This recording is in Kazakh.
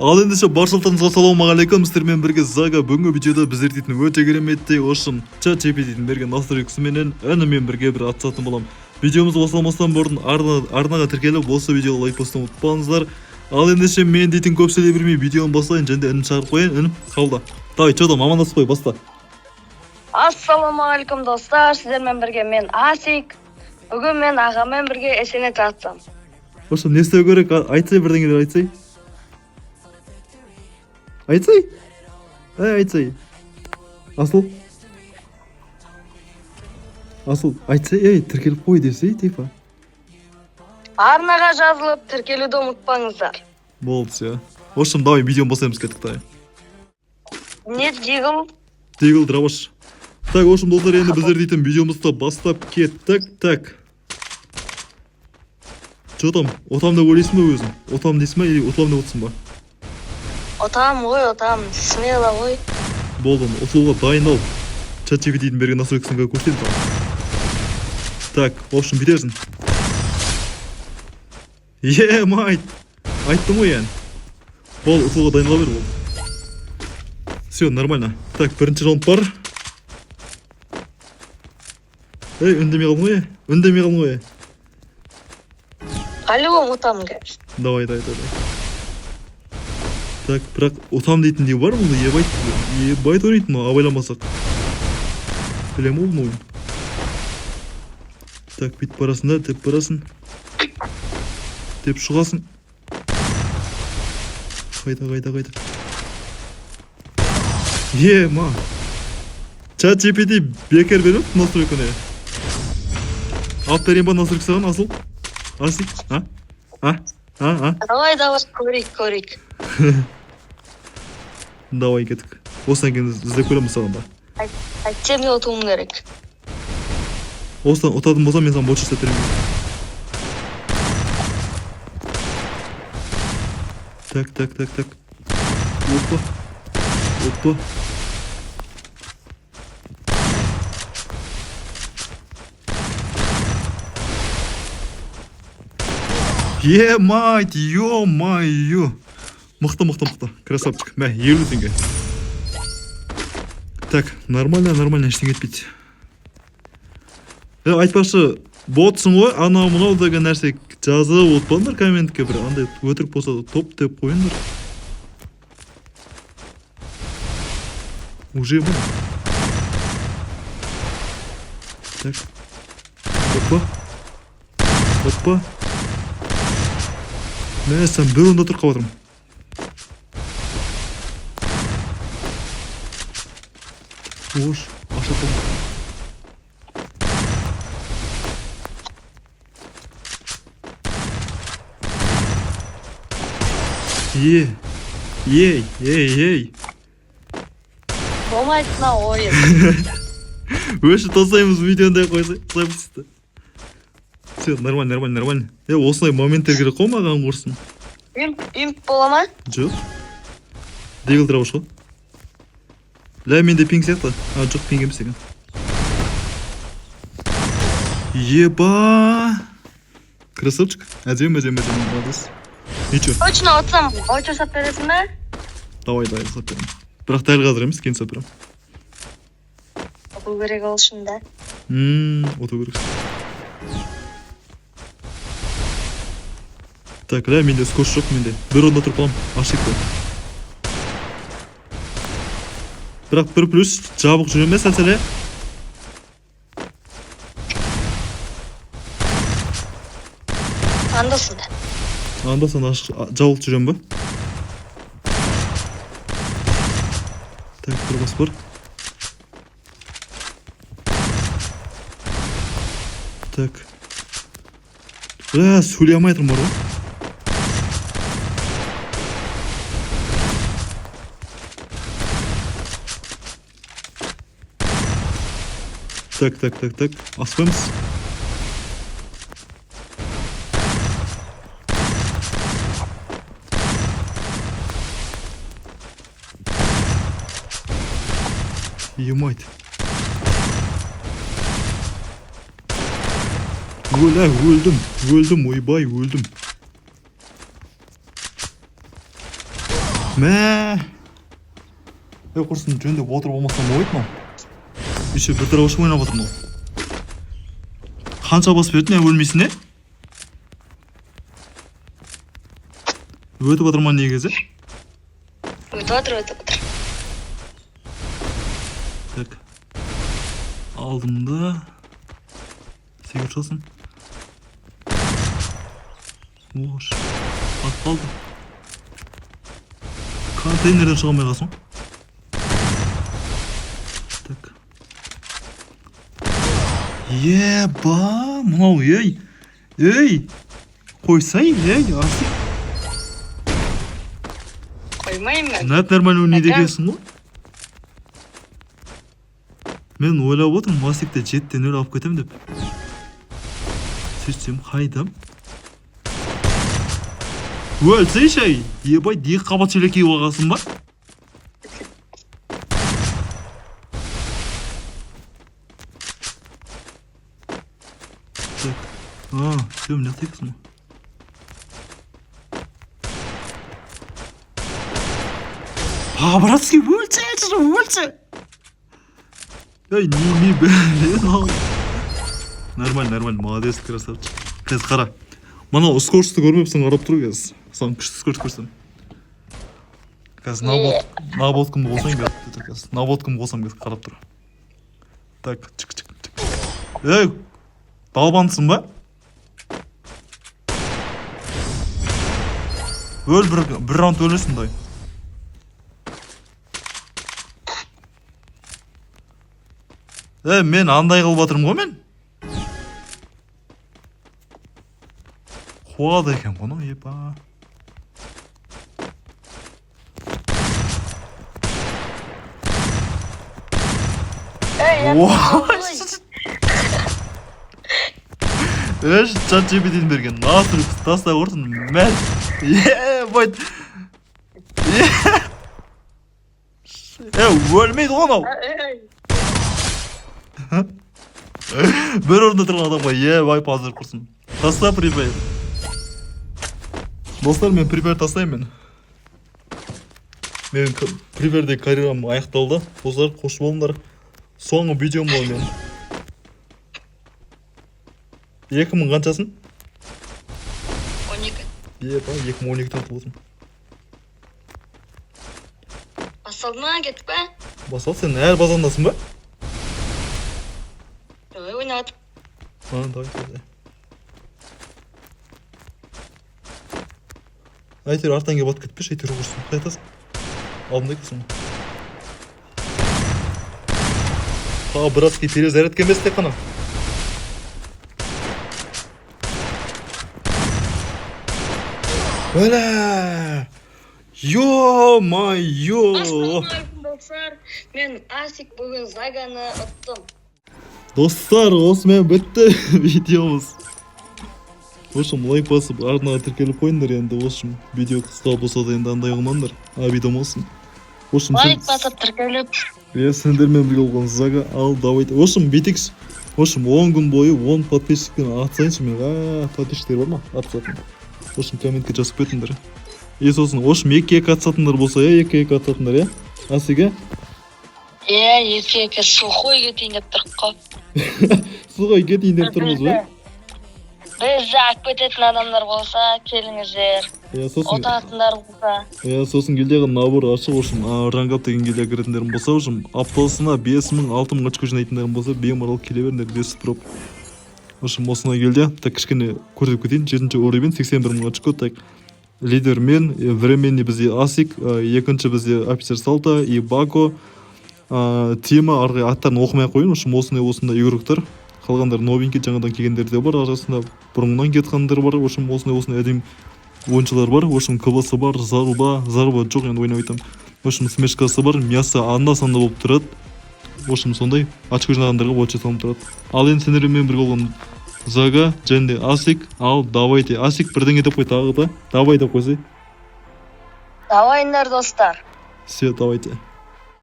Ал ендеше баршаларыңызға ассалаумағалейкум, сіздермен бірге Зага. Бүгінгі видеода біздер дейтін өте кереметтей ошым чат GPT-дің берген настройкасыменен інімен бірге бір атысатын боламын. Видеомыз басталмастан бұрын арнаға тіркеліп, осы видеоға лайк басуды ұмытпаңыздар. Ал ендеше мен дейтін көп сөйлей бермей видеоны бастайын және де інім шақырып қояйын. Інім, қабылда. Давай, че там, амандасып қой, баста. Ассалаумағалейкум, достар, сіздермен бірге мен, Асик. Бүгін мен ағаммен бірге эсенет атсам. Ошым, не істеу керек? Айтсай, бірдеңелер айтсай. Айтсай? Әй, айтсай. Асыл. Асыл, айтсай, ей, тіркеліп қой десей, типа. Арнаға жазылып, тіркелуді ұмытпаңыздар. Болды, все. В общем, давай видеоны бастаймыз, кеттік, давай. Не дигл? Дигл дробаш. Так, в общем, достар, енді біздер дейтін видеомызды бастап кеттік. Так. Че там, отам деп ойлайсың ба өзің? Отам дейсің ба или ұтылам деп отырсың ба? Отам ғой, отам, смело ғой. Болды, ұтылуға дайындал. Чат GPT-дің берген настройкасын қазір көрсетемін саған. Так, в общем, бүйтерсің. Е, айттым ғой енді. Болды, ұтылуға дайындала бер, болды. Все, нормально. Так, бірінші раунд бар. Ей, үндемей қалдың ғой, үндемей қалдың ғой. По-любому ұтамын қазір. Давай, давай, давай. Так, бірақ ұтам дейтін не бар бұл? Ебайт, ебайт ойнайтын мынау, абайламасақ. Білем ғой бұның ойын. Так, бүйтіп барасың да, деп барасың. Деп шығасың. Қайда, қайда, қайда. Ема. Чат GPT бекер беріп настройканы. Алып берейін ба настройка саған, Асыл? Асик, а? А? А, а? Давай, давай, көрейік, көрейік. Давай, кеттік. Осыдан кейін іздеп көреміз саған да. Әйтсем де ұтуым керек. Осыдан ұтатын болсам, мен саған бот жасап беремін. Так, так, так, так. Опа. Опа. Е-мать, ё-моё. Мықты, мықты, мықты. Красавчик. Мә, 50 теңге. Так, нормально, нормально, ештеңе етпейді. Е, айтпақшы, ботсың ғой, анау мынау деген нәрсе жазып отпаңдар комментке, бір андай өтірік болса да топ деп қойыңдар. Уже ма? Так. Опа. Опа. Мә, сен бір орында тұрып қалып жатырмын. Ош, аша қол. Е, ей, ей, ей. Болмайды мына ойын. Өші тастаймыз видеоны деп қойсай, записьті. Все, нормально, нормально, нормально. Е, осындай моменттер керек қой маған құрсын. Имп, имп бола ма? Жоқ. Дигл дробаш қой. Ля, менде пинг сияқты. А, жоқ, пинг емес екен. Еба! Красавчик. Әдемі, әдемі, әдемі, молодец. Ничего, Точно ұтсам, ой жасап бересің бе? давай, давай, жасап беремін. Бірақ дәл қазір емес, кейін жасап беремін. Ұту керек ол үшін да. Ұту керек. Так, ля, менде скотч жоқ, менде. Бір орында тұрып қаламын, ошибка. Бірақ бір плюс жабық жүре ме сәл сәл, иә? Анда санда. Анда санда ашық, жабық жүремін ба? Так, бір бас бар. Так. Бля, сөйлей алмай тұрмын бар ғой. Так, так, так, так. Аспаймыз. Емайт. Өлә, өлдім, өлдім, ойбай, өлдім. Мә. Ей, құрсын, жөндеп отырып болмасам болмайды мынау. Еще бір дробаш ойнап отыр мынау. Қанша басып бердің, не өлмейсің, не? Өтіп жатыр ма негізі? Өтіп жатыр, өтіп жатыр. Так. Алдым да. Секіріп шығасың. Ош. Атып қалды. Контейнерден шыға алмай қалсың ғой. Так. Еба, мынау, ей. Ей. Қойсай, ей, Асик. Қоймаймын мен. Нәп нормально ойнайды Айтам. Екенсің ғой. Мен ойлап отырмын, Асикті 7-0 алып кетемін деп. Сөйтсем, қайдам? Өлсейші, ай. Ебай, екі қабат желек киіп алғансың ба? Так. А, все, мына жақта екенсің ғой. По-братски өлсеші, өлсе. Ей, не блин, ау. Нормально, нормально, молодец, красавчик. Қазір қара. Мынау скоростьті көрмепсің, қарап тұр қазір. Саған күшті скорость көрсем. Қазір наводкамды қосайын қазір. Қазір наводкамды қосамын қазір, қарап тұр. Так, чик чик чик. Ей, далбансың ба? Өл бір раунд өлесің дай. Е, мен андай қылып жатырмын ғой мен. Қуады екен ғой мынау, епа. Ей, Уа! Еш, чат GPT-дің берген настрой таста құрсын, мәз. Ебать. Е, өлмейді ғой анау. Ей. Бір орында тұрған адамға ебай позор құрсын. Таста припай. Достар, мен припай тастаймын мен. Менің припайдегі карьерам аяқталды. Достар, қош болыңдар. Соңғы видеом ол мен. 2000 қаншасын? 12. Еба, 2012 тартып отырмын. Басталды ма, кеттік па? Басталды, сен әр базандасың ба? Давай ойнап. А, давай, давай. Әйтеуір арттан келіп атып кетпеші, әйтеуір құрсын. Қайтасың? Алдында екенсің ғой. Тағы братский перезарядка емес тек қана. Бля! Ё-моё! Ассалаумағалейкум, достар. Мен Асик, бүгін Заганы ұттым. Достар, осымен бітті видеомыз. В общем, лайк басып, арнаға тіркеліп қойыңдар енді. В общем, видео қысқа болса да енді андай қылмаңдар. Обида болсын. В общем, Лайк басып, тіркеліп. Иә, сендермен бірге болған Зага. Ал, давайте. В общем, бүйтейікші. В общем, 10 күн бойы 10 подписчикпен атсайыншы мен. А, подписчиктер бар ма? Атысатын. В общем, комментке жазып кетіңдер. И сосын, в общем, екі-екі атысатындар болса, иә, екі-екі атысатындар, иә? Асеке? Иә, екі екі сухой кетейін деп тұрық қой. Сухой кетейін деп тұрмыз ба? Бізді алып кететін адамдар болса, келіңіздер. Иә, сосын Отатындар болса. Иә, сосын гильдияға набор ашық, в общем, рангап деген гильдия кіретіндерің болса, в общем, аптасына 5000, 6000 очко жинайтындарың болса, бемалал келе беріңдер, без проб. В общем, осындай гильдия. Так, кішкене көрсетіп кетейін. Жетінші уровень, 81 000 очко. Так, лидер мен, временный бізде Асик, екінші бізде офицер Салта и Бако, Тима, ары қарай аттарын оқымай ақ қояйын. В общем, осындай осындай игроктар. Қалғандар новенький, жаңадан келгендер де бар, арасында бұрыннан кеткендер бар. В общем, осындай осындай әдемі ойыншылар бар. В общем, КВС бар, Заруба, Заруба жоқ, енді ойнап айтамын. В общем, смешкасы бар, мясо анда санда болып тұрады. В общем, сондай очко жинағандарға вот салынып тұрады. Ал енді сендермен бірге болған Зага және де Асик. Ал давайте, Асик, бірдеңе деп қой тағы да. Давай деп қойсай. Давайыңдар, достар. Все, давайте.